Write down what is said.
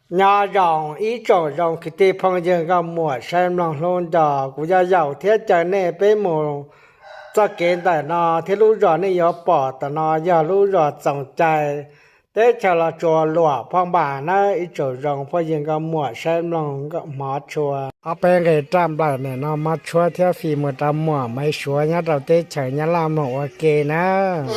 Nyob zoo ib tsoom zoo kwv tij phooj ywg nkauj muam saib mloog hlub nco, kuv Yaj Yaum thiab caw nej peb mus txoj kev ntawm no thiab lub zos nej yuav pom tam no yog lub zos Txoos Cai, teb chaws Los Tsuas, Luam Phaj Npas nawb ib tsoom zoo phooj ywg nkauj muam saib mloog hmov tshua. Ob peb nqe raj nplaim nim no mab tshuab thiab fim mus rau muam Maiv Suav nyob rau teb chaws Nyab Laj mloog ua ke nawb.